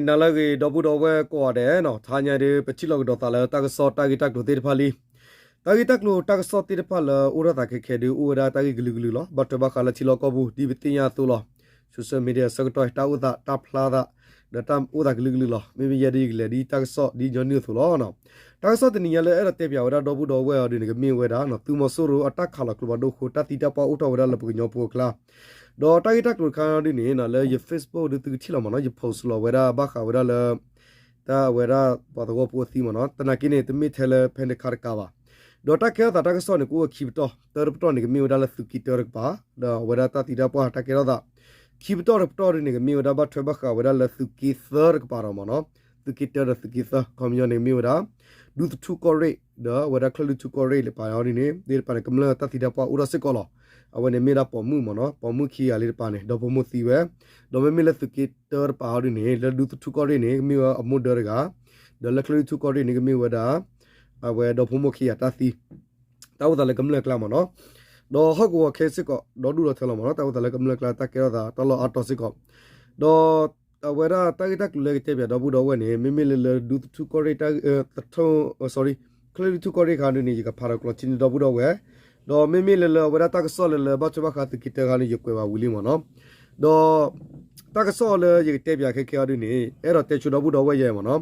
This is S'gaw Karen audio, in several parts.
နၤလၢအဂ့ၤ ဒီပုၢ်ဒီဝဲၢ်ကိးဂၤဒဲးနီၤ, တဟါညါဒုး ပထံၣ်လိာ်ကဒီးသးလၢတၢ်ကစီၣ်တၢ်ဂ့ၢ်တၢ်ကျိၤသ့ၣ်တဖၣ်လံ. တၢ်ဂ့ၢ်တၢ်ကျိၤတၢ်ကစီၣ်သ့ၣ်တဖၣ်လၢအိၣ်ထီၣ်သးခဲခဲဒုး အိၣ်ဝဲဒၣ်တၢ်ဂ့ၢ်ကလုာ်ကလုာ်လီၤ. ဘၣ်ထွဲဘၣ်ဃးလၢထံလီၢ်ကီၢ်ပူၤ ဒ်ပသ့ၣ်ညါအသိးလီၤ. social media ဆၢကတီၢ် တၢ်အိၣ်သးတၢ်ဖျါသး ဒီးတၢ်အိၣ်သးကလုာ်ကလုာ်လီၤ. မ့မ့ၢ်ယဲဒ်ယကလဲၤဒ်တၢ်ကစီၣ်ဒ်ညီနုၢ်အသိးလီၤ. တၢ်ကစီၣ်တနံၤညါလၢအဲၣ်ဒိးတဲပၠးဝဲဒၣ်ဒီပုၢ်ဒီဝဲၢ်အီၤဒုးန့ၣ် ကမ့ၢ်ဝဲဒၣ် သုးမီၤစိရိၤအတၢ်ခးလီၤကျိဖးဒိၣ်အဃိ တၢ်သံတၢ်ပှၢ်အိၣ်ထီၣ်ဝဲဒၣ်လၢပှၤကညီဖိအကျါ ဒီးတၢ်ဂ့ၢ်တၢ်ကျိၤတခါဒုးန့ၣ် လၢယ Facebook ဒုးသုကထံၣ်လီၤမ့ၢ်နီၤ, ယ post လီၤဝဲဒၣ်ဘၣ်ဃးဝဲဒၣ်လၢ တၢ်ဝဲဒၣ်ပှၤသဝီဖိအသံမ့ၢ်နီၤ, သနာ်က့န့ၣ် တမ့ၢ်ထဲလၢဖဲန့ၣ်တခါတကးဘၣ်. ဒီးတၢ်ကဲထီၣ်သးတၢ်ကစီၣ်န့ၣ် ကအိၣ်ဝဲခံပတီၢ်, တၢတပတီၢ်န့ၣ် ကမ့ၢ်ဝဲဒၣ်လၢသုးက့တၢတကပၤ, ဒီးအဝဲဒၣ်တၢ်သံတၢ်ပှၢ်တၢ်ကဲထီၣ်သး ခံပတီၢ်တပတီၢ်ဒုးန့ၣ် ကမ့ၢ်ဝဲဒၣ်ဘၣ်ထွဲဘၣ်ဃးဝဲဒၣ်လၢသုးက့သၢတကပၤဒီးမ့ၢ်နီၤ, သုးက့တၢဒီးသုးက့သၢ ခီပညီန့ၣ် ကမ့ၢ်ဝဲဒၣ် ဒူသထူကီၢ်ရ့ၣ် ဒီးအဝဲဒၣ်ချၢၣ်လွံၢ်ထူကီၢ်ရ့ၣ်လၢပာ်အီၤဒ်န့ၣ် သ့ၣ်တဖၣ်န့ၣ် ကမျၢၢ်တၢ်သံတၢ်ပှၢ်အိၣ်ထီၣ်စ့ၢ်ကီးလီၤ. အဝဲန့ၣ်မ့ၢ်ဒၣ်ပိာ်မုၣ်မ့ၢ်နီၤ, ပိာ်မုၣ်ခံဂၤလံတပၤန့ၣ် ဒီဖိမိၢ်သံဝဲ, ဒီးမ့မ့ၢ်လၢသုးက့တၢတပၤအီၤဒ်န့ၣ် လၢဒူသထူကီၢ်ရ့ၣ်န့ၣ် ကမ့ၢ်ဝဲအမိၢ်ဒၢတဂၤ, ဒီးလၢချၢၣ်လွံၢ်ထူကီၢ်ရ့ၣ်န့ၣ် ကမ့ၢ်ဝဲဒၣ် အဝဲဒီဖိမိၢ်ခံဂၤတၢ်သံ တၢ်အိၣ်သးလၢကမျၢၢ်အကျါမ့ၢ်နီၤ, ဒီးဟီၣ်ကဝီၤခဲစ့ၢ်ကီး ဒီဒူၣ်ဒီထၢလီၤမ့ၢ်နီၤ, တၢ်အိၣ်သးလၢကမျၢၢ်အကျါ တၢ်ကဲထီၣ်သးတၢ်လီၢ်အါတီၤစ့ၢ်ကီး, ဒီးအဝဲဒၣ်တၢ်ဂ့ၢ်တၢ်ကျိၤလၢကတဲပၠးဒီပုၢ်ဒီဝဲၢ်န့ၣ် မ့မ့ၢ်လၢလၢဒူသထူကီၢ်ရ့ၣ် တၢ် sorry ချၢၣ်လွံၢ်ထူကီၢ်ရ့ၣ်ခါဒုးန့ၣ် ယကဖးဒီးကျိးထံန့ၢ်ဒီပုၢ်ဒီဝဲၢ်, ဒီးမ့မ့ၢ်လၢလၢအဝဲဒၣ်တၢ်ကစီၣ်လၢလၢဘၣ်ထွဲဘၣ်ဃးသုးက့တၢခါန့ၣ် ယကွဲးဘၣ်ဝံၤလံမ့ၢ်နီၤ, ဒီး တၢ်ကစီၣ်လၢယကတဲပၠးခဲခဲအီၤဒုးန့ၣ် အဲၣ်ဒိးတဲဆိဒီပုၢ်ဒီဝဲၢ်ယဲမ့ၢ်နီၤ,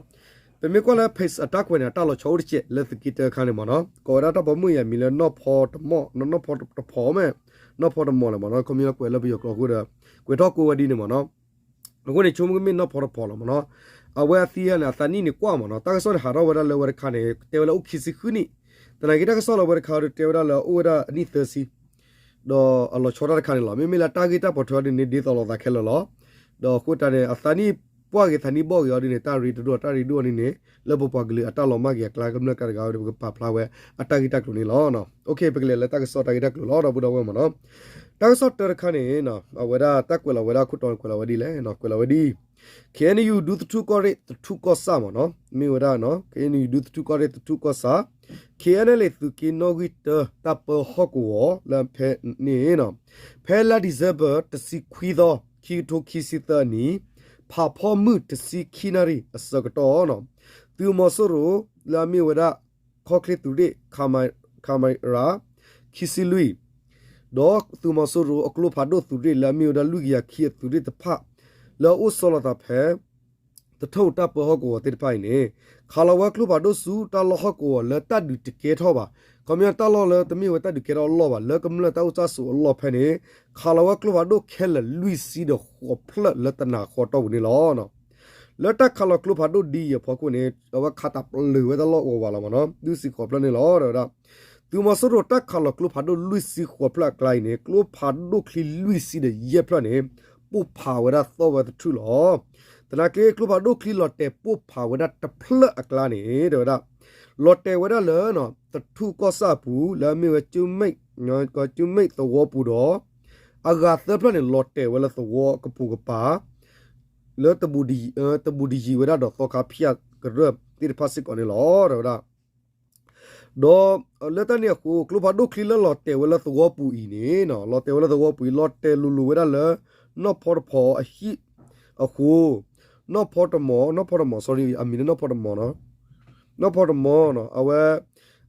ပမ့ၢ်ကွၢ်လၢ page အတၢ်ကွဲးန့ၣ် အတၢ်လီၤဆီအိၣ်တစဲးလၢသုးက့တၢခါန့ၣ်မ့ၢ်နီၤ, ကိးဝဲဒၣ်တၢ်ပိာ်မုၣ်အံၤအမံၤလၢနီၢ်ဖီတမီၢ်, နီၢ်ဖီတဖီမ့ၢ်, နီၢ်ဖီတမီၢ်လၢမ့ၢ်နီၤ, ခီမ့ၢ်ကွဲးလၢပယီၤကျိာ်အဃိဒီး ကွဲးထီၣ်ကိးဝဲဒ်န့ၣ်မ့ၢ်နီၤ, အဃိန့ၣ် ဆိကမိၣ်ကမ့ၢ်နီၢ်ဖီတဖီလီၤမ့ၢ်နီၤ, အဝဲအသံန့ၣ် အသးနံၣ်န့ၣ်ကွၢ်မ့ၢ်နီၤ, တၢ်ကစီၣ်န့ၣ်ဟးထီၣ်ဝဲဒၣ်လၢဝဲတခါန့ၣ် တဲဝဲလၢအိၣ်ခံဆံဃုနံၣ်, သနာ်က့တၢ်ကစီၣ်လၢဝဲတခါဒီးတဲဝဲဒၣ်လၢအိၣ်ဝဲဒၣ်အနံၣ်သၢဆံ ဒီးအလီၤဆီတၢ်တခါန့ၣ်လီၤ. မ့မ့ၢ်လၢတၢ်ဂ့ၢ်တၢ်ပိာ်ထွဲအီၤဒ်န့ၣ် ဒ်သိးလိာ်သးခဲလၢာ်လီၤ. ဒီးအဃိတၢ်န့ၣ် အသးနံၣ်ပှၢ်ဂ့ၤသးနံၣ်ဘီၣ်ဂ့ၤအီၤဒ်န့ၣ် တၢ်ရ့တဒိၣ်တၢ်ရ့ဒိၣ်အီၤဒ်န့ၣ် လၢပပှၤကလုာ်အတၢ်လီၤမၢ်က့ၤအကျါ ကမျၢၢ်ကါတဂၤဝဲန့ၣ် ပကပာ်ဖျါဝဲအတၢ်ဂ့ၢ်တၢ်ကျိၤန့ၣ်လီၤ. ပကလဲၤလၢတၢ်ကစီၣ်တၢ်ဂ့ၢ်တၢ်ကျိၤလီၤ ဒီပုၢ်ဒီဝဲၢ်မ့ၢ်နီၤ. တၢ်ကစီၣ်တၢတခါန့ၣ် အဝဲဒၣ်တၢ်ကွဲးလီၤဝဲဒၣ်ခိၣ်တီန့ၣ် ကွဲးလီၤဝဲဒ်လဲၣ်, ကွဲးလီၤဝဲဒ် KNU ဒူသထူကီၢ်ရ့ၣ်သထူကီၢ်ဆၣ်မ့ၢ်နီၤ, မ့ၢ်ဝဲဒၣ် KNU ဒူသထူကီၢ်ရ့ၣ်သထူကီၢ်ဆၣ်, KNLA သုးက့နီၣ်ဂံၢ်တၢ တၢ်ပၢဟီၣ်ကဝီၤလၢဖဲန့ၣ် ဖဲလါ December တဆံခွံသီ ခံကထိခံဆံသၢအနံၣ် ဖးဖီမုၢ်တဆံခံနၣ်ရံၣ်အဆၢကတီၢ် သုးမီၤစိရိၤလၢအမ့ၢ်ဝဲဒၣ် ခီၣ်ချ့သုးရ့ၣ် ခမရ ခံဆံလွံၢ် ဒီးသုးမီၤစိရိၤအကျိဖးဒိၣ်သုးရ့ၣ်လၢအမ့ၢ်ဝဲဒၣ်လွံၢ်ကယၤခံအသုးရ့ၣ်တဖၣ် လၢအအိၣ်ဆီလီၤသးဖဲ သထူၣ်တၢ်ပၢဟီၣ်ကဝီၤသ့ၣ်တဖၣ်အံၤန့ၣ် ခးလီၤဝဲကျိဖးဒိၣ်ဆူတၢ်လီၢ်ဟီၣ်ကဝီၤလၢတၢ်ဒုးတကဲထီၣ်ဘၣ်. ခီပညီတၢ်လီၢ်လၢတမ့ၢ်ဝဲတၢ်ဒုးကဲထီၣ်အလီၢ်ဘၣ် လၢကမျၢၢ်တၢ်အိၣ်တၢ်ဆိးအလီၢ်ဖဲန့ၣ် ခးလီၤဝဲကျိဖးဒိၣ်ခဲလၢာ်လွံၢ်ဆံဒီးဃိးဖျၢၣ်လၢတနၤဃီတီၢ်ပူၤန့ၣ်လီၤ. လၢတၢ်ခးလီၤကျိဖးဒိၣ်ဒ်အံၤအဖီခိၣ်န့ၣ် အဝဲခးတၢ်ပျုာ်ဝဲတၢ်လီၢ်အိၣ်ဝးလီၤမ့ၢ်နီၤ လွံၢ်ဆံဃိးဖျၢၣ်န့ၣ်လီၤ. တဲဝဲဒၣ် သုးမီၤစိရိၤတၢ်ခးလီၤကျိဖးဒိၣ်လွံၢ်ဆံဃိးဖျၢၣ်အကျါအံၤန့ၣ် ကျိဖးဒိၣ်ချံလွံၢ်ဆံဒီးယဲၢ်ဖျၢၣ်န့ၣ် ပိၢ်ဖးဝဲဒၣ်သီၣ်ဝဲသထူၣ်လီၤ. သနာ်က့ကျိဖးဒိၣ်ချံလီၤတဲာ်ပိၢ်ဖးဝဲဒၣ်တဖျၢၣ်အကျါန့ၣ် တဲဝဲဒၣ် လီၤတဲာ်ဝဲဒၣ်လၢ သထူၣ်ကီၢ်ဆၣ်အပူၤ လၢအမ့ၢ်ဝဲ ကၠူမ့ၣ်သဝီပူၤဒီး အဂၤသၢဖျၢၣ်န့ၣ် လီၤတဲာ်ဝဲလၢသဝီကပိာ်ကပၤ လၢ တဘူးတယံၤဝဲဒၣ်ဒီးသီခါဖၠၣ်ကရၢၢ်သ့ၣ်တဖၣ်စ့ၢ်ကီးန့ၣ်လီၤ. တဲဝဲဒၣ် ဒီးလၢတၢ်န့ၣ်အဃိ ကျိဖးဒိၣ်ချံလၢလီၤတဲာ်ဝဲလၢသဝီပူၤအံၤန့ၣ် လီၤတဲာ်ဝဲလၢသဝီပူၤအံၤ လီၤတဲာ်လိၤလိၤဝဲဒၣ်လၢ နီၢ်ဖီတဖီအဟံၣ်အဃိ နီၢ်ဖီတမီၤ နီၢ်ဖီတမီၤ sorry အမံၤလၢနီၢ်ဖီတမီၤနီၤ နီၢ်ဖီတမီၤ အဝဲ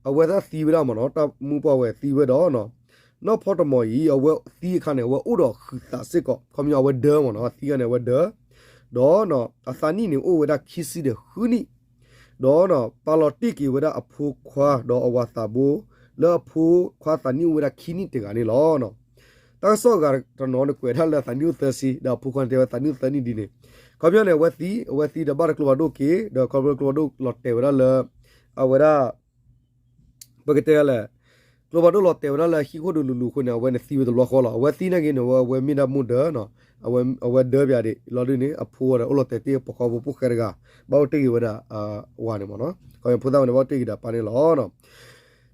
အဝဲသ့ၣ်သံဝဲဒၣ်မ့ၢ်နီၤ တၢ်မူပှၢ်ဝဲသံဝဲဒီး နီၢ်ဖီတမီၤအံၤ အဝဲသံအခါန့ၣ် အဝဲအိၣ်ဒီးဃုာ်သးစ့ၢ်ကီး ခီပညီအဝဲဒၢမ့ၢ်နီၤ အသံအခါန့ၣ် အဝဲဒၢ ဒီး အသးနံၣ်န့ၣ် အိၣ်ဝဲဒၣ်ခံဆံဒီးဃုနံၣ် ဒီး ပာ်လီၤတ့ၢ်က့ၤဝဲဒၣ်အဖိခွါဒီးအဝၤသးဘိ လၢအဖိခွါသးနံၣ်အိၣ်ဝဲဒၣ်ခံနံၣ်တဂၤန့ၣ်လီၤ. တၢ်ကစီၣ်အဂၤတနီၤန့ၣ် ကွဲးဒၣ်လၢအသးနံၣ်အိၣ်သၢဆံ ဒီးအဖိခွါန့ၣ်တဲဝဲသးနံၣ်အိၣ်သၢနံၣ်ဒ်န့ၣ် ခီပညီန့ၣ် အဝဲသံ အဝဲသံဒီးဘၣ်တၢ်ကျိဖးဒိၣ်က့ၤ ဒီးခီဖျိကျိဖးဒိၣ်လီၤတဲာ်ဝဲဒၣ်လၢ အဝဲဒၣ် ပကတဲလဲၣ် ကျိဖးဒိၣ်လီၤတဲာ်ဝဲဒၣ်လၢအဟံၣ်ခိၣ်ဒိၣ်လူၤလူၤအဃိန့ၣ် အဝဲန့ၣ်သံဝဲတဘျီဃီလီၤ. အဝဲသံနာ်က့န့ၣ် အဝဲမ့ၢ်ဒၣ်မိၢ်ဒၢ အဝဲဒၢပၠးဒံး လီၤဒုးန့ၣ် အဖိဝဲဒီးအိၣ်လီၤတဲာ်တ့ၢ်ပိာ်ခွါဖိဖိၣ်ဃဲတဂၤ ဘၣ်အိၣ်တ့ၢ်က့ၤဝဲဒၣ် ဝၤန့ၣ်မ့ၢ်နီၤ ခီဖျိဖိသၣ်ဝဲန့ၣ် ဘၣ်အိၣ်တ့ၢ်က့ၤဒီးအပၢ်န့ၣ်လီၤ.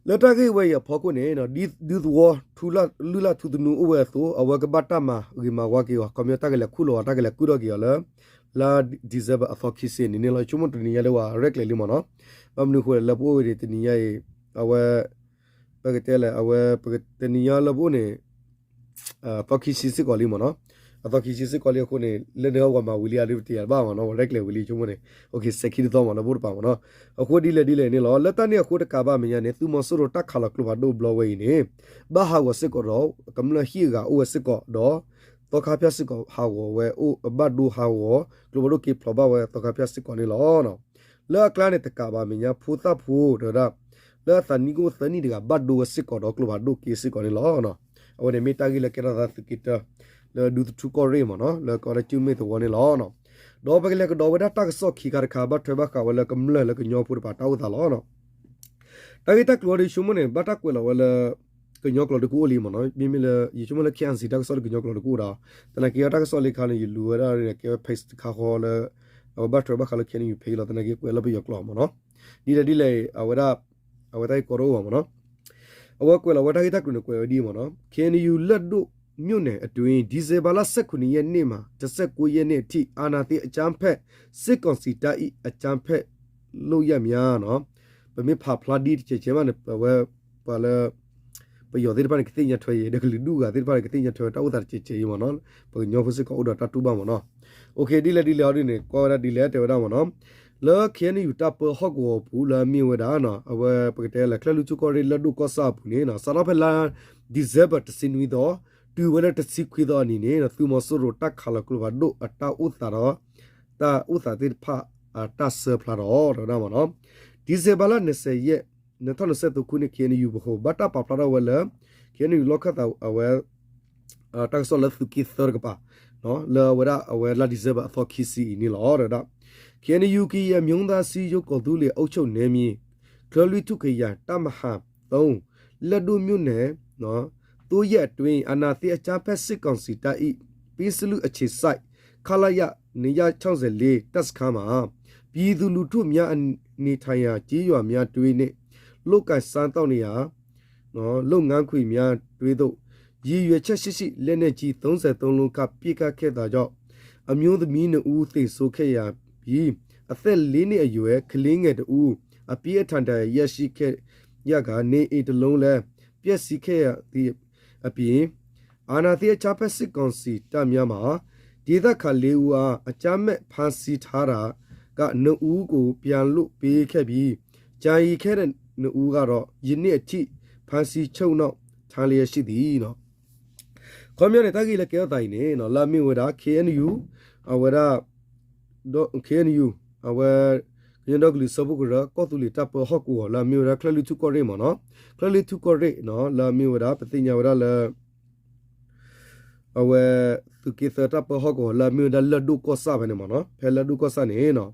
လၢတၢ်ဂ့ၢ်ဝဲအံၤအဖီခိၣ်န့ၣ် ဒ်သုးသဝီ လုၢ်လၢ်ထူသနူအိၣ်ဝဲအသိး အဝဲကဘၣ်တၢ်မၤဂ့ၤမၤဝါက့ၤအီၤ ခီပညီတၢ်ကလဲၤခူၣ်လီၤအီၤ တၢ်ကလဲၤကုၢ်ထီၣ်က့ၤအီၤလၢ လါ December အသီခံဆံန့ၣ်န့ၣ်လီၤ. ဆိကမိၣ်တနံၤညါဒ်ဝဲရဲၣ်ကျဲၤလံမ့ၢ်နီၤ ဘၣ်မနုၤအဃိလဲၣ် လၢပအိၣ်ဝဲဒၣ် တနံၤညါအံၤ အဝဲ ပကတဲလဲၣ် အဝဲ တနံၤညါလၢပအိၣ်န့ၣ် သီခံဆံစ့ၢ်ကီးလံမ့ၢ်နီၤ အသီခံဆံစ့ၢ်ကီးလံအဃိန့ၣ် လၢနဟဲဝဲမၤဝံၤလံဧါ ဒ်ပတဲယၤတဘၣ်မ့ၢ်နီၤ, ဝဲရဲၣ်ကျဲၤဝံၤလံဆိကမိၣ်န့ၣ်, အိၣ်ခ့ စဲးခံတသီမ့ၢ်နီၤ ဘိၣ်တပၤမ့ၢ်နီၤ. အဃိဒ်လဲၣ်ဒ်လဲၣ်န့ၣ်လီၤ. လၢတၢ်န့ၣ်အဃိတကးဘၣ်အမဲာ်ညါန့ၣ် သုးမီၤစိရိၤတၢ်ခးလီၤကျိဖးဒိၣ်ဘျီဝဲအံၤန့ၣ် ဘၣ်ဟးဂီၤစ့ၢ်ကီးဒီး ကမျၢၢ်ဟံၣ်အဂၤအိၣ်ဝဲစ့ၢ်ကီးဒီး သီခါဖၠၣ်စ့ၢ်ကီးဟးဂီၤဝဲအိၣ် ဘၣ်ဒိဟးဂီၤ ကျိဖးဒိၣ်က့ၤဖျိးဘၣ်ဝဲသီခါဖၠၣ်စ့ၢ်ကီးန့ၣ်လီၤ. လၢအကျါန့ၣ်တကးဘၣ်အမဲာ်ညါ ဖိသၣ်ဖိတဝဲဒၣ် လၢအသးနံၣ်ကအိၣ်သၢနံၣ်တဂၤ ဘၣ်ဒိဝဲစ့ၢ်ကီးဒီးကျိဖးဒိၣ်က့ၤစ့ၢ်ကီးန့ၣ်လီၤ. အဝဲန့ၣ်မ့ၢ်တၢ်ဂ့ၢ်လၢကဲထီၣ်သးသုးက့တၢ လၢဒူသထူကီၢ်ရ့ၣ်မ့ၢ်နီၤ လၢကီၢ်ဒၢ်ကၠူမ့ၢ်သဝီန့ၣ်လီၤ. ဒီးပကလဲၤကဒီးဝဲဒၣ်တၢ်ကစီၣ်ခံခါတခါ ဘၣ်ထွဲဘၣ်ဃးဝဲလၢကမျၢၢ်လၢကညီဖိတပၤတၢ်အိၣ်သးလီၤ. တၢ်ဂ့ၢ်တၢ်ကျိၤအံၤဒ်ဆိကမိၣ်န့ၣ် ဘၣ်တၢ်ကွဲးလီၤဝဲလၢ ကညီကျိာ်တကအိၣ်လံမ့ၢ်နီၤ, မ့မ့ၢ်လၢ ယဆိကမိၣ်လၢ ခ့ၣ်အဲၣ်အၣ်စံၣ် တၢ်ကစီၣ်လၢကညီကျိာ်တကအိၣ်ဒီး သနာ်က့တၢ်ကစီၣ်လံခါန့ၣ် ယလူၤဝဲဒၣ်န့ၣ် ကဲဝဲ page တခါဃီလၢ အဝဲဘၣ်ထွဲဘၣ်ဃးလၢ ခ့ၣ်အဲၣ်ယူၣ် page လီၤ သနာ်က့ကွဲးလၢပယီၤကျိာ်မ့ၢ်နီၤ, ဒ်လဲၣ်ဒ်လဲၣ် အဝဲဒၣ် အဝဲတၢ်ဂ့ၢ်ကီတအိၣ်ဘၣ်မ့ၢ်နီၤ, အဝဲကွဲးလီၤဝဲတၢ်ဂ့ၢ်တၢ်ကျိၤန့ၣ် ကွဲးဝဲဒ်အံၤမ့ၢ်နီၤ, ခ့ၣ်အဲၣ်ယူၣ် လၢၢ်ဒိၣ်မြို့နယ်အတွင်း ဒီဇင်ဘာလ ဆယ့်ခုနစ်ရက်နေ့မှ တဆယ့်ကိုးရက်နေ့အထိ အာဏာသိမ်းအကြမ်းဖက်စစ်ကောင်စီတပ်၏ အကြမ်းဖက်လုပ်ရပ်များ ပမ့ၢ်ဖးဖျါဒ်တကဲးကဲးမးန့ၣ် ပဝဲ ပှၤလၢ ပယီၤသ့ၣ်တဖၣ်န့ၣ် ကသ့ၣ်ညါထွဲအံၤ ဒီးကလုာ်ဒူၣ်အဂၤသ့ၣ်တဖၣ်န့ၣ် ကသ့ၣ်ညါထွဲဝဲတၢ်အိၣ်သးတကဲးကဲးအံၤမ့ၢ်နီၤ, ပှၤကညီဖိစ့ၢ်ကီးအိၣ်ဒီးတၢ်တူၢ်ဘၣ်မ့ၢ်နီၤ. အိၣ်ခ့ ဒ်လဲၣ်ဒ်လဲၣ်အီၤဒ်န့ၣ် ကွၢ်ဝဲဒၣ်ဒ်လဲၣ်တဲဝဲဒၣ်မ့ၢ်နီၤ, လၢ ခ့ၣ်အဲၣ်ယူၣ် တၢ်ပၢဟီၣ်ကဝီၤအပူၤလၢအမ့ၢ်ဝဲဒၣ် အဝဲပကတဲလၢ ချၢၣ်လွံၢ်ထူၣ်ကီၢ်ရ့ၣ် လၢၢ်ဒိၣ်ကီၢ်ဆၣ်အပူၤန့ၣ် စးထီၣ်ဖဲလါ December တဆံနွံသီ တုၤဝဲလၢတဆံခွံသီအနံၤန့ၣ် သုးမီၤစိရိၤတၢ်ခးလီၤကျိဖးဒိၣ်အတၢ်အိၣ်သးဒီး တၢ်အိၣ်သးသ့ၣ်တဖၣ်အတၢ်စၢဖျါထီၣ် တဲဝဲဒၣ်မ့ၢ်နီၤ, ဒံၣ်စ့ဘၢၣ်လါ နှစ်ဆယ်ရက် နှစ်ထောင့်နှစ်ဆယ့်သုံးခုနှစ် ခ့ၣ်အဲၣ်ယူၣ် ပဃိ ဘၣ်တၢ်ပာ်ဖျါထီၣ်ဝဲလၢ ခ့ၣ်အဲၣ်ယူၣ် လီၢ်ခၢၣ်သးအဝဲ တၢ်ကစီၣ်လၢသုးက့သၢတကပၤ လၢအဝဲဒၣ်အဝဲလါ December အသီခံဆံအံၤန့ၣ်လီၤ တဲဝဲဒၣ်, KNU ကရင်အမျိုးသားအစည်းအရုံး ကော်သူးလေ အုပ်ချုပ်နယ်မြေ ချၢလွံၢ်ထူၣ်ခရိုင် တပ်မဟာ သုံး လၢၢ်ဒိၣ်မြို့နယ် သို့ရက်အတွင်း အာဏာသိမ်းအကြမ်းဖက်စစ်ကောင်စီတပ်၏ ပ့စလွံၢ်အခြေစိုက် ခလရ နှစ်ရာခြောက်ဆယ့်လေး တပ်စခန်းမှာ ပြည်သူလူထုများနေထိုင်ရာကျေးရွာများအတွင်းနှင့် လုပ်ကိုင်စားသောက်နေရာ လုပ်ငန်းခွင်များတွင်သို့ ရည်ရွယ်ချက်ရှိရှိ လက်နက်ကြီး သုံးဆယ့်သုံးလုံးခန့် ပစ်ခတ်ခဲ့တာကြောင့် အမျိုးသမီးနှစ်ဦး သေဆုံးခဲ့ရပြီး အသက် လေးနှစ်အရွယ် ကလေးငယ်တစ်ဦး အပြင်းအထန် ဒဏ်ရာရရှိခဲ့ရကာ နေအိမ်တစ်လုံးလည်း ပျက်စီးခဲ့ရသည့်အပြင် အာဏာသိမ်းအကြမ်းဖက်စစ်ကောင်စီတပ်များမှ ဒေသခံလေးဦးအား အကြမ်းဖက်ဖမ်းဆီးထားတာက နှစ်ဦးကို ပြန်လွှတ်ပေးခဲ့ပြီး ကျန်ရစ်ခဲ့တဲ့နှစ်ဦးကတော့ ယနေ့အထိ ဖမ်းဆီးချုပ်နှောင်ထားလျက်ရှိသည်. ခီပညီန့ၣ် တၢ်ဂ့ၢ်လၢကဲထီၣ်သးအံၤန့ၣ် လၢအမ့ၢ်ဝဲဒၣ် KNU အဝဲဒၣ် KNU အဝဲ ကညီဒီကလုာ်စၢဖှိၣ်ကရၢ ကီၢ်သူလ့ၤတၢ်ပၢဟီၣ်ကဝီၤ လၢအမ့ၢ်ဝဲဒၣ် ချၢၣ်လွံၢ်ထူၣ်ကီၢ်ရ့ၣ်မ့ၢ်နီၤ, ချၢၣ်လွံၢ်ထူၣ်ကီၢ်ရ့ၣ် လၢအမ့ၢ်ဝဲဒၣ် ပသ့ၣ်ညါဝဲဒၣ်လၢ အဝဲ သုးက့သၢတၢ်ပၢဟီၣ်ကဝီၤ လၢအမ့ၢ်ဝဲဒၣ်လၢၢ်ဒိၣ်ကီၢ်ဆၣ်ဖဲန့ၣ်မ့ၢ်နီၤ, ဖဲလၢၢ်ဒိၣ်ကီၢ်ဆၣ်န့ၣ်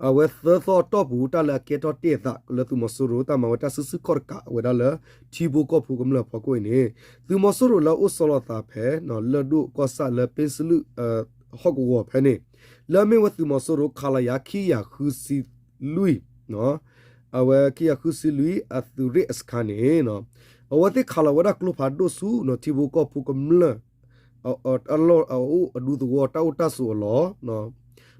အဝဲသၢသီအတီၢ်ပူၤ တၢ်လၢအကဲထီၣ်တ့ၢ်အသးလၢသုးမီၤစိရိၤ တၢ်မၤဝဲတၢ်စုဆူၣ်ခီၣ်တကးဝဲဒၣ်လၢ ထံဖိကီၢ်ဖိကမျၢၢ်အဖီခိၣ်အံၤန့ၣ် သုးမီၤစိရိၤလၢအအိၣ်ဆီလီၤသးဖဲ လၢၢ်ဒိၣ်ကီၢ်ဆၣ်လၢပ့စလွံၢ် ဟီၣ်ကဝီၤဖဲန့ၣ် လၢအမ့ၢ်ဝဲသုးမီၤစိရိၤ ခလရ ခံကယၤဃုဆံလွံၢ် အဝဲခံကယၤဃုဆံလွံၢ် အသုးရ့ၣ်အစခါန့ၣ် အဝဲသ့ၣ်ခးလီၤဝဲဒၣ်ကျိဖးဒိၣ်ဆူ ထံဖိကီၢ်ဖိကမျၢၢ် အလီၢ်အအိၣ်အဒူသဝီ တၢ်အိၣ်တၢ်ဆိးအလီၢ်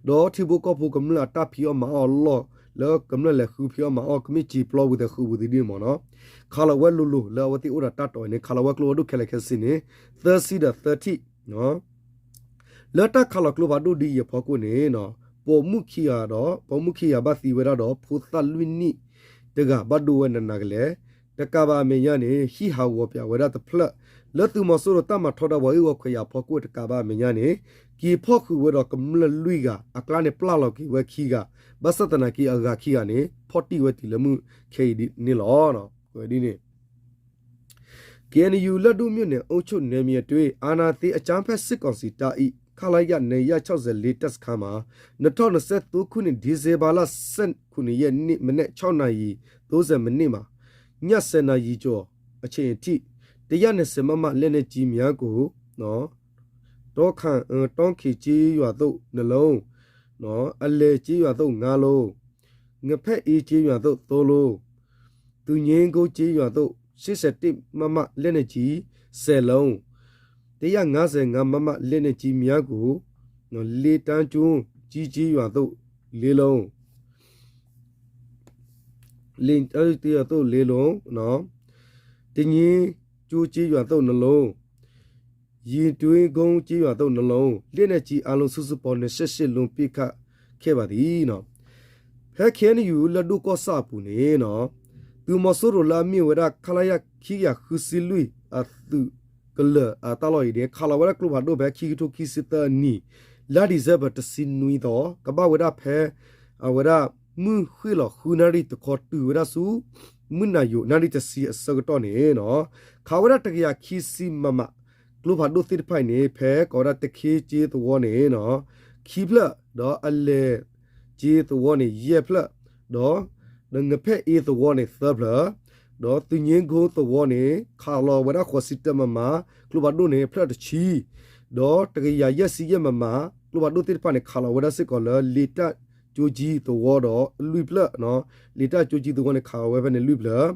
ဒီးထံဖိကီၢ်ဖိကမျၢၢ်အတၢ်ဖံးအီၣ်မၤအီၣ်အလီၢ် လၢကမျၢၢ်လဲၤဃုဖံးအီၣ်မၤအီၣ် ကမ့ၢ်စံာ်ပျီဝံၤသးဃုာ်ဝံၤသးဒ်န့ၣ်မ့ၢ်နီၤ, ခးလီၤဝဲလိၤလိၤ လၢအဝဲသ့ၣ်အိၣ်ဒီးတၢ်တီၢ်အံၤန့ၣ် ခးလီၤဝဲကျိဖးဒိၣ်ခဲလၢာ်ခဲဆ့န့ၣ် သၢဆံဒီးသၢထံၣ် လၢတၢ်ခးလီၤကျိဖးဒိၣ်ဒ်အံၤအဖီခိၣ်န့ၣ် ပိာ်မုၣ်ခံဂၤဒီး ပိာ်မုၣ်ခံဂၤဘၣ်သံဝဲဒၣ်ဒီး ဖိသၣ်လွံၢ်နံၣ်တဂၤဘၣ်ဒိဝဲနးနးကလဲာ်, တကးဘၣ်အမဲာ်ညါန့ၣ် ဟံၣ်ဟးဂီၤပၠးဝဲဒၣ်တဖျၢၣ် လၢသုးမီၤစိရိၤတၢ်မၤထီဒါပှၤဟ့ၣ်ဂီၤခွဲးယာ်အဖီခိၣ် တကးဘၣ်အမဲာ်ညါန့ၣ် က့ၤဖီၣ်ဃုာ်ဝဲဒီးကမျၢၢ်လွံၢ်ဂၤ အကျါန့ၣ်ပျၢ်လီၤက့ၤဝဲခံဂၤ, ဘၣ်ဆၣ်သနာ်က့အဂၤခံဂၤန့ၣ် ဖီၣ်တံၢ်ဝဲတုၤလၢမုၢ်ခဲအံၤန့ၣ်လီၤ. ဝဲဒ်န့ၣ် KNU လၢၢ်ဒိၣ်မြို့နယ်အုပ်ချုပ်နယ်မြေအတွင်း အာဏာသိမ်းအကြမ်းဖက်စစ်ကောင်စီတပ်၏ ခလရ နှစ်ရာခြောက်ဆယ့်လေး တပ်စခန်းမှာ နှစ်ထောင့်နှစ်ဆယ့်သုံးခုနှစ် ဒီဇင်ဘာလ ဆယ့်ခုနစ်ရက်နေ့ မနက်ခြောက်နာရီ သုံးဆယ်မိနစ်မှ ည ဆယ်နာရီကျော်အချိန်အထိ တစ်ရာနှစ်ဆယ်မမ လက်နက်ကြီးများကို တောင်ခံကျေးရွာသို့ နှစ်လုံး, အလဲကျေးရွာသို့ ငါးလုံး, ငဖက်အေးကျေးရွာသို့ သုံးလုံး, သူငင်းကုန်းကျေးရွာသို့ ရှစ်ဆယ့်တစ်မမ လက်နက်ကြီး ဆယ်လုံး, တစ်ရာငါးဆယ့်ငါးမမ လက်နက်ကြီးများကို လေးတန်းကျွန်းကြီးကျေးရွာသို့ လေးလုံး, လေးတန်းကျွန်းကျေးရွာသို့ လေးလုံး, တငင်းကျိုးကျေးရွာသို့ နှစ်လုံး, ရင်တွင်းကုန်းကျေးရွာသို့ နှစ်လုံး, လက်နက်ကြီးအားလုံး စုစုပေါင်း နှစ်ဆယ့်ရှစ်လုံး ပစ်ခတ်ခဲ့ပါသည်. ဖဲ ခ့ၣ်အဲၣ်ယူၣ် လၢဒိၣ်ကီၢ်ဆၣ်အပူၤန့ၣ် သုးမီၤစိရိၤလၢအမ့ၢ်ဝဲဒၣ် ခလရ ခံကယၤဃုဆံလွံၢ် အသုးကလၢၤအတၢ်လီၢ်အံၤန့ၣ် ခးလီၤဝဲဒၣ်ကျိဖးဒိၣ်ဖဲခံကထိခံဆံသၢအနံၣ် လါဒံၣ်စဲဘၢၣ်တဆံနွံသီ ကဘၣ်ဝဲဒၣ်ဖဲ အဝဲဒၣ် မုၢ်ဃ့ၢ်လီၤဃုနၣ်ရံၣ်တခီတုၤဝဲဒၣ်ဆူ မုၢ်နၤယိာ်နၣ်ရံၣ်တဆံအဆၢကတီၢ်န့ၣ် ခးဝဲဒၣ်တကယၤခံဆံ MM ကျိဖးဒိၣ်သ့ၣ်တဖၣ်အံၤန့ၣ် ဖဲကိးဝဲဒၣ်တခ့ကၠ့သဝီန့ၣ် ခံဖျၢၣ်, ဒီးအလဲၤကၠ့သဝီန့ၣ် ယဲၢ်ဖျၢၣ်, ဒီး ဒီးငဖဲၣ်အ့သဝီန့ၣ် သၢဖျၢၣ်, ဒီးသုးညိကွီသဝီန့ၣ် ခးလီၤဝဲဒၣ်ဃိးဆံတၢ MM ကျိဖးဒိၣ်န့ၣ် ဖျၢၣ်တဆံ, ဒီးတကယၤယဲၢ်ဆံယဲၢ် MM ကျိဖးဒိၣ်သ့ၣ်တဖၣ်န့ၣ် ခးလီၤဝဲဒၣ်စ့ၢ်ကီးလၢ လ့တၢ်ကၠိကၠံသဝီဒီးလွံၢ်ဖျၢၣ်, လ့တၢ်ကၠိကၠံသဝီန့ၣ် ခးလီၤဝဲဖဲန့ၣ်လွံၢ်ဖျၢၣ်,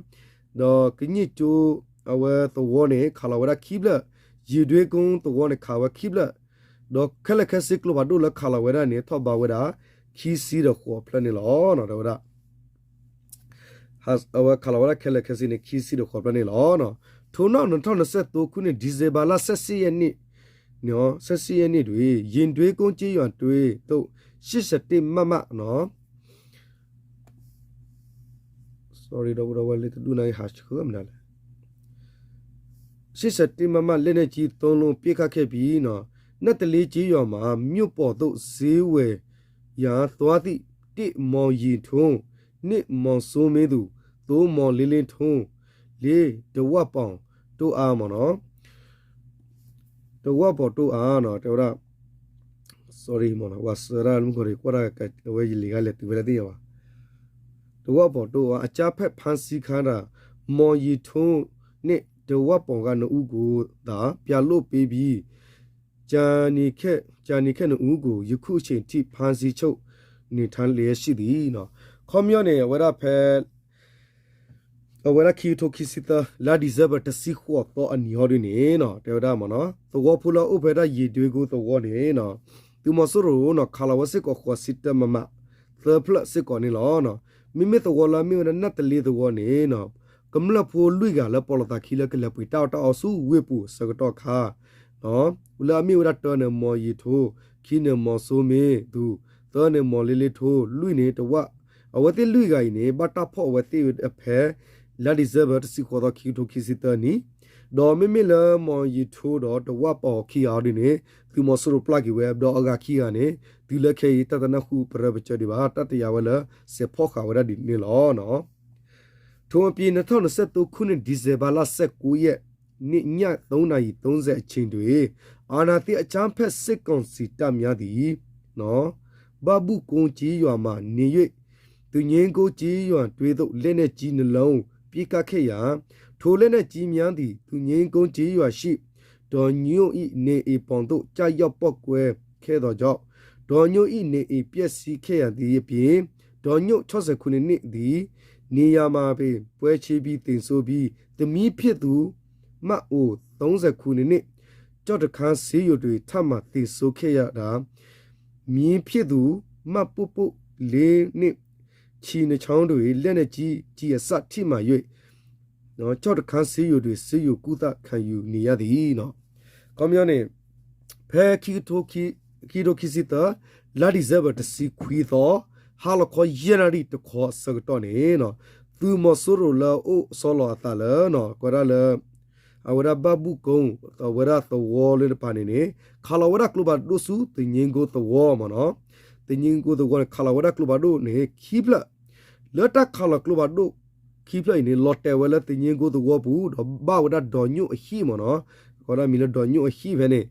ဒီးကည့ၣ်ကၠိ အဝဲသဝီန့ၣ် ခးလီၤဝဲဒၣ်ခံဖျၢၣ်, ရင်တွင်းကုန်းသဝီန့ၣ် ခးဝဲခံဖျၢၣ်, ဒီးခဲလၢာ်ခဲဆ့ကျိဖးဒိၣ်လၢခးလီၤဝဲဒၣ်န့ၣ် ထီၣ်ဘးဝဲဒၣ် ခံဆံဒီးဃိးဖျၢၣ်န့ၣ်လီၤ. တဲဝဲဒၣ် အဝဲခးလီၤဝဲဒၣ်ခဲလၢာ်ခဲဆ့န့ၣ် ခံဆံဒီးဃိးဖျၢၣ်န့ၣ်လီၤ. ထိးနီၣ် နှစ်ထောင့်နှစ်ဆယ့်သုံးခုနှစ် ဒံၣ်စဲဘၢၣ်လါ ဆယ့်ရှစ်ရက်နေ့, ဆယ့်ရှစ်ရက်နေ့တွင် ရင်တွင်းကုန်းကျေးရွာတွင်သို့ ရှစ်ဆယ့်တစ် MM sorry ဒီပုၢ်ဒီဝဲၢ်လၢတဒူၣ်န့ၣ်ဟးဆှၢမနုၤလဲၣ် ရှစ်ဆယ့်တစ် MM လက်နက်ကြီးသုံးလုံး ပစ်ခတ်ခဲ့ပြီး နတ်တလင်းကျေးရွာမှ မြို့ပေါ်သို့ ဈေးဝယ်ရန်သွားသည့် တစ် မောင်ရင်ထွန်း နှင့် မောင်စိုးမင်းသူ သုံး မောင်လေးလေးထွန်း လေး တဝၣ်ပောင်တိုးအားမ့ၢ်နီၤ တဝၣ်ပောင်တိုးအား တဲဝဲဒၣ် sorry မ့ၢ်နီၤ ဝၤစၢၤတၢ်မုၢ်ကီၤရံၣ် ကွၢ်တၢ်အဝဲယလံၤဂၤလဲၤတုၤဖဲလဲၣ်သ့ၣ်ညါဘၣ် တဝၣ်ပောင်တိုးအား အကြမ်းဖက်ဖမ်းဆီးခံထားရတာ မောင်ရင်ထွန်းနှင့် တဝၣ်ပောင်က နှစ်ဦးကိုသာ ပြန်လွှတ်ပေးပြီး ကျန်နေခဲ့ ကျန်နေခဲ့နှစ်ဦးကို ယခုအချိန်ထိ ဖမ်းဆီးချုပ်နှောင်ထားလျက်ရှိသည် ခီပညီန့ၣ် အဝဲဒၣ်ဖဲ အဝဲဒၣ်ခံကထိခံဆံသၢ လါဒံၣ်စဲဘၢၣ် တဆံဃိးသီအနံၤဟီဒ်န့ၣ် တဲဝဲဒၣ်မ့ၢ်နီၤ သဝီဖိလၢအအိၣ်ဖဲဒၣ် ရင်တွင်းကုန်း သဝီန့ၣ် သုးမီၤစိရိၤနီၤ ခးလီၤဝဲစ့ၢ်ကီး ဃိးဆံတၢ MM သၢဖျၢၣ်စ့ၢ်ကီးန့ၣ်လီၤ. မ့မ့ၢ်သဝီလၢအမ့ၢ်ဝဲဒၣ် နတ်တလင်း သဝီန့ၣ် ကမျၢၢ်ဖိလွံၢ်ဂၤလၢပိာ်လိာ်သးခံလၢကလဲၤပှ့ၤတၢ်အီၣ်တၢ်အီဆူဝ့ၢ်ပူၤအဆၢကတီၢ်ခါ လၢအမ့ၢ်ဝဲဒၣ် တၢန့ၣ် မောင်ရင်ထွန်း, ခံန့ၣ် မောင်စိုးမင်းသူ, သၢန့ၣ် မောင်လေးလေးထွန်း, လွံၢ်န့ၣ် တဝၣ်, အဝဲသ့ၣ်လွံၢ်ဂၤအံၤန့ၣ် ဘၣ်တၢ်ဖီၣ်အဝဲသ့ၣ်ဖဲ လါဒံၣ်စဲဘၢၣ် တဆံဃိးသီ ခံကထိခံဆံသၢနံၣ်, ဒီးမ့မ့ၢ်လၢ မောင်ရင်ထွန်း ဒီး တဝၣ်ပောင် ခံဂၤအံၤဒ်န့ၣ် သုးမီၤစိရိၤပျၢ်က့ၤဝဲ ဒီးအဂၤခံဂၤန့ၣ် တုၤလၢခဲအံၤ တၢ်တနၢ်ဟူပရၢပစၢၤဒံးဘၣ် တၢ်တယာ်ဝဲလၢ စဲးဖီၣ်ဃာ်ဝဲဒၣ်ဒ်န့ၣ်လီၤ. ထို့အပြင် နှစ်ထောင့်နှစ်ဆယ့်သုံးခုနှစ် ဒီဇင်ဘာလ ဆယ့်ကိုးရက်နေ့ ည သုံးနာရီ သုံးဆယ့်အချိန်တွင် အာဏာသိမ်းအကြမ်းဖက်စစ်ကောင်စီတပ်များသည် ဘၣ်ဘူးကုန်းကျေးရွာမှာနေ၍ သူငင်းကုန်းကျေးရွာတွင်းသို့ လက်နက်ကြီးနှစ်လုံး ပစ်ခတ်ခဲ့ရာ ထိုလက်နက်ကြီးများသည် သူငင်းကုန်းကျေးရွာရှိ ဒေါ်ညို့၏နေအိမ်ပေါင်သို့ ကျရောက်ပေါက်ကွဲခဲ့သောကြောင့် ဒေါ်ညို့၏နေအိမ်ပျက်စီးခဲ့ရသည့်အပြင် ဒေါ်ညို့ ခြောက်ဆယ့်ခုနစ်နှစ်သည် နေရာမှာပင် ပွဲချင်းပြီးသေဆုံးပြီး သမီးဖြစ်သူ မအို သုံးဆယ့်ခုနစ်နှစ် ကျော့တခါဆေးရုံတွင် ထပ်မံသေဆုံးခဲ့ရတာ မြေးဖြစ်သူ မပုပု လေးနှစ် ခြေနှစ်ချောင်းတွင် လက်နက်ကြီး ကျည်အစထိမှန်၍ ကျော့တခါဆေးရုံတွင် ဆေးရုံကုသခံယူနေရသည်. ခီပညီန့ၣ် ဖဲခံကထိခံဆံသၢ လါဒံၣ်စဲဘၢၣ် တဆံခွံသီ ဟါလီၤခီယဲၢ်နၣ်ရံၣ်တခီအဆၢကတီၢ်န့ၣ် သုးမီၤစိရိၤလၢအအိၣ်ဆီလီၤအသးလၢ ကွဲးဒၣ်လၢ အဝဲဒၣ်ဘၣ်ဘူးကုန်း အဝဲဒၣ်သဝီလၢတပၤန့ၣ်န့ၣ် ခးလီၤဝဲဒၣ်ကျိဖးဒိၣ်ဆူ သူငင်းကုန်းသဝီမ့ၢ်နီၤ, သူငင်းကုန်းသဝီန့ၣ် ခးလီၤဝဲဒၣ်ကျိဖးဒိၣ်န့ၣ် ခံဖျၢၣ် လၢတၢ်ခးလီၤကျိဖးဒိၣ်ခံဖျၢၣ်အံၤန့ၣ် လီၤတဲာ်ဝဲလၢသူငင်းကုန်းသဝီပူၤ ဒီးဘၣ်ဝဲဒၣ်ဒီးညိၣ်အဟံၣ်မ့ၢ်နီၤ, ကိးဒၣ်မံၤလၢဒီးညိၣ်အဟံၣ်ဖဲန့ၣ်,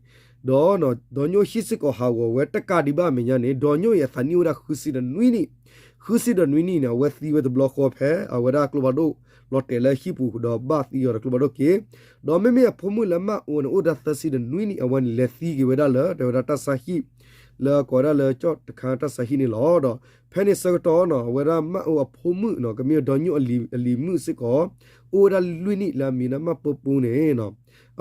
ဒီး ဒီးညိၣ်အဟံၣ်စ့ၢ်ကီးဟးဂီၤဝဲတကးဒံးဘၣ်အမဲာ်ညါန့ၣ် ဒီးညိၣ်အံၤအသးနံၣ်အိၣ်ဝဲဒၣ်ဃုဆံဒီးနွံနံၣ်, ဃုဆံဒီးနွံနံၣ်န့ၣ် အဝဲသံဝဲတဘျီဃီဖဲ အဝဲဒၣ်ကျိဖးဒိၣ် လီၤတဲာ်လၢဟံၣ်ပူၤ ဒီးဘၣ်သံအီၤဒီးကျိဖးဒိၣ်က့ၤ, ဒီးမ့မ့ၢ်အဖိမုၣ်လၢမၢ်အိၣ်န့ၣ် အိၣ်ဒၣ်သၢဆံဒီးနွံနံၣ် အဝဲန့ၣ်လဲၤသံက့ၤဝဲဒၣ်လၢ တဲဝဲဒၣ်တၢ်ဆါဟံၣ် လၢကိးဝဲဒၣ်လၢကၠီၣ်တခါတၢ်ဆါဟံၣ်န့ၣ်လီၤ. ဒီးဖဲန့ၣ်ဆၢကတီၢ်နီၤ အဝဲဒၣ်မၢ်အိၣ်အဖိမုၣ်နီၤ ကမ့ၢ်ဒီးညိၣ်အလံၤမုၣ်စ့ၢ်ကီး အိၣ်ဝဲဒၣ်လွံၢ်နံၣ်လၢအမံၤလၢမၢ်ပၢပူန့ၣ်နီၤ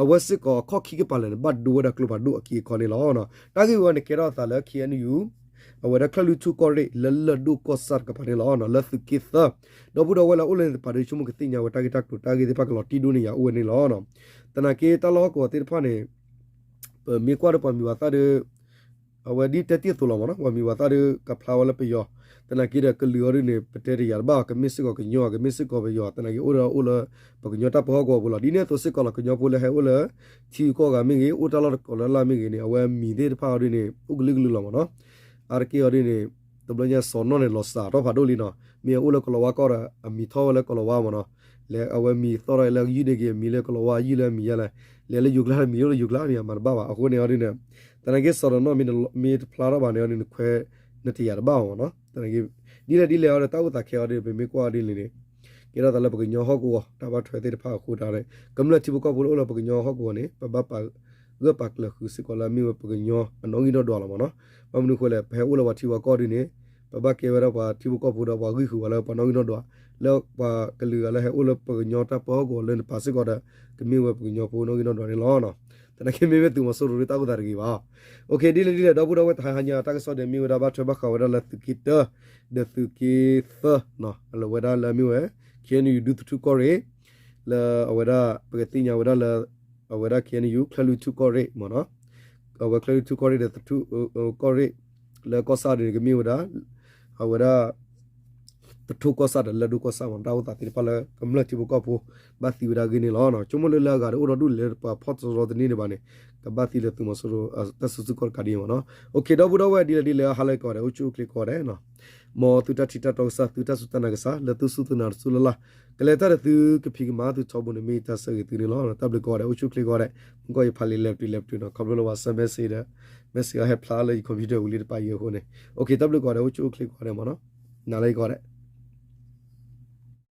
အဝဲစ့ၢ်ကီးအခီၣ်ခံကပၤလၢာ်န့ၣ် ဘၣ်ဒိဝဲဒၣ်ကျိဖးဒိၣ်အက့အခီန့ၣ်လီၤ. တၢ်ဂ့ၢ်ဝဲန့ၣ်ကဲထီၣ်အသးလၢ ခ့ၣ်အဲၣ်ယူၣ် အဝဲဒၣ်ချၢၣ်လွံၢ်ထူၣ်ကီၢ်ရ့ၣ်လၢလၢၢ်ဒိၣ်ကီၢ်ဆၣ်တကပၤန့ၣ်လီၤ. လၢသုးက့သၢ ဒီပုၢ်ဒီဝဲၢ်လၢအိၣ်လၢန့ၣ်တပၤဒီး ဆိကမိၣ်ကသ့ၣ်ညါဝဲတၢ်ဂ့ၢ်တၢ်ကျိၤတၢ်ဂ့ၢ်သ့ၣ်တဖၣ်ကလီၤတံၢ်ဒိၣ်န့ၢ်ယၤအိၣ်ဝဲန့ၣ်လီၤ. သနာ်က့တၢ်လီၢ်ဟီၣ်ကဝီၤသ့ၣ်တဖၣ်န့ၣ် ပမ့ၢ်ကွၢ်ဒီးပှၤမံၤပှၤသၣ်ဒီး အဝဲဒ်တဲတ့ၢ်အသိးလီၤမ့ၢ်နီၤ, ပှၤမံၤပှၤသၣ်ဒီး ကဖျါဝဲလၢပယီၤ, သနာ်က့ဒီး ကလုာ်အီၤဒ်န့ၣ် ပတဲတယာ်တဘၣ်, ကမ့ၢ်စ့ၢ်ကီးကညီ, ကမ့ၢ်စ့ၢ်ကီးပယီၤ, သနာ်က့အိၣ်ဒီးအိၣ်လၢ ပကညီတၢ်ပၢဟီၣ်ကဝီၤပူၤလီၤ. ဒ်န့ၣ်အသိးစ့ၢ်ကီးလီၤ, ကညီဖိလၢဟဲအိၣ်လၢ ထံဂုၤကီၢ်ဂၤမ့ၢ်ဂ့ၤ, အိၣ်တၢ်လီၢ်တကိးလၢ်လၢ်မ့ၢ်ဂ့ၤန့ၣ် အဝဲမံၤသ့ၣ်တဖၣ်အီၤဒ်န့ၣ် အိၣ်ကလုာ်ကလုာ်လီၤမ့ၢ်နီၤ. အါတက့ၢ်အီၤဒ်န့ၣ် တဘျီညါစီၤနီၣ်န့ၣ် လီၤစၢ်ထီၣ်ဖးဒိၣ်လံနီၤ, မ့ၢ်အအိၣ်လၢကလီၤဝါကီၢ်ဒီး အမံၤထီၣ်ဝဲလၢကလီၤဝါမ့ၢ်နီၤ, လဲၤအဝဲမံၤသီၣ်ထီၣ်လၢယုၢ်ဒ့က့ၤ အမံၤလၢကလီၤဝါယုၢ်လၢအမံၤယါလဲၣ်, လဲၤလၢယိၤကျါမံၤလၢယိၤကျါန့ၣ် အမၤတဘၣ်ဘၣ်. အဃိန့ၣ်အီၤဒ်န့ၣ် သနာ်က့စီၤနီၣ်မ့ၢ်တဖျါထီၣ်ဘၣ်န့ၣ်အီၤဒ်န့ၣ် ခွဲးနတယာ်တဘၣ်မ့ၢ်နီၤ. သနာ်က့ ဒ်လဲၣ်ဒ်လဲၣ်အီၤဒီး တၢ်အိၣ်သးခဲအီၤဒ်န့ၣ် ပမ့ၢ်ကွၢ်အီၤဒ်န့ၣ်န့ၣ် ကဲထီၣ်သးလၢပကညီဟီၣ်ကဝီၤ တၢ်ဘၣ်ထွဲသ့ၣ်တဖၣ်အဃိတၢ်န့ၣ် ကမျၢၢ်ထံဖိကီၢ်ဖိလၢအိၣ်လၢပကညီဟီၣ်ကဝီၤန့ၣ် ပဘၣ်ပာ်ဂၢၢ်ပာ်ကျၢၤဃုာ်စ့ၢ်ကီးလၢအမ့ၢ်ဝဲပကညီအနီၣ်ဂံၢ်နီၣ်ဒွးလီၤမ့ၢ်နီၤ. ဘၣ်မနုၤအဃိလဲၣ် ပဟဲအိၣ်လၢပှၤထံပှၤကီၢ်ဒ်န့ၣ် ပဘၣ်ကဲဝဲဒၣ်ပှၤထံဖိကီၢ်ဖိဒီးပှၤဂံၢ်ဃုာ်ဝဲလၢပှၤနီၣ်ဂံၢ်နီၣ်ဒွး, လၢပှၤကလုာ်ဂၤလၢဟဲအိၣ်လၢပကညီတၢ်ပၢဟီၣ်ကဝီၤလၢနပာ်စ့ၢ်ကီးဒီး ကမ့ၢ်ဝဲပကညီဖိနီၣ်ဂံၢ်နီၣ်ဒွးန့ၣ်လီၤ. သနာ်က့မ့မ့ၢ်သုးမီၤစိရိၤတၢ်အိၣ်သးတဂ့ၤဘၣ်. ဒ်လဲၣ်ဒ်လဲၣ် ဒီပုၢ်ဒီဝဲၢ် တဟါညါတၢ်ကစီၣ်ဒီးမ့ၢ်ဝဲဒၣ်ဘၣ်ထွဲဘၣ်ဃးဝဲဒၣ်လၢသုးက့တၢ ဒီးသုးက့သၢ လၢဝဲဒၣ်လၢအမ့ၢ်ဝဲ ခ့ၣ်အဲၣ်ယူၣ် ဒူသထူၣ်ကီၢ်ရ့ၣ် လၢအဝဲဒၣ် ပကသ့ၣ်ညါဝဲဒၣ်လၢ အဝဲဒၣ် ခ့ၣ်အဲၣ်ယူၣ် ချၢၣ်လွံၢ်ထူၣ်ကီၢ်ရ့ၣ်မ့ၢ်နီၤ, အဝဲချၢၣ်လွံၢ်ထူၣ်ကီၢ်ရ့ၣ်ဒီးသထူၣ်ကီၢ်ရ့ၣ် လၢကီၢ်ဆၣ်ဒ်န့ၣ် ကမ့ၢ်ဝဲဒၣ် အဝဲဒၣ် သထူၣ်ကီၢ်ဆၣ်ဒီးလၢၢ်ဒိၣ်ကီၢ်ဆၣ်မ့ၢ် တၢ်အိၣ်သးသ့ၣ်တဖၣ်လၢကမျၢၢ်ထံဖိကီၢ်ဖိ ဘၣ်သံဝဲဒၣ်အဂ့ၢ်န့ၣ်လီၤ. ဆိကမိၣ်လၢလၢအဂၤဒီးအိၣ်ဒီဒူၣ်လဲၣ် ပှၤဖီၣ်တရီတန့ၢ်ဒံးဘၣ်န့ၣ် ကဘၣ်သံလၢသုးမီၤစိရိၤ တၢ်စုဆူၣ်ခီၣ်တကးဒ်အံၤမ့ၢ်နီၤ. ဒီပုၢ်ဒီဝဲၢ် ဒ်လဲၣ်ဒ်လဲၣ် ဟါလၢကီးဒဲး အိၣ်ဆူၣ်အိၣ်ချ့ကီးဒဲး မ်သုတၢ်ထံၣ်တၢ်တီကစၢ် သုတၢ်စူၢ်တၢ်နာ်ကစၢ် လၢသုစူၢ်သုနာ်တစူၢ်လၢ်လၢ် ကလဲၤတၢ်ဒီးသုကဖံးကမၤသုထီဘိန့ၣ် မ့ၢ်ယတၢ်ဆၢဂ့ၤသုန့ၣ်လီၤ. တၢ်ဘျုးကီးဒဲး အိၣ်ဆူၣ်အိၣ်ချ့ကီးဒဲး မ့ၢ်ကီၢ်ယဖးလံာ်လဲၤပတုာ်လဲၤပတုာ်နီၤ ခီဖျိလၢပှၤဆၢ message ဒီး message အဟဲဖျါလၢယ computer ဝံၤလံတပာ်ယဲအဃိန့ၣ် တၢ်ဘျုးကီးဒဲး အိၣ်ဆူၣ်အိၣ်ချ့ကီးဒဲးမ့ၢ်နီၤ နၤလၢယကီးဒဲး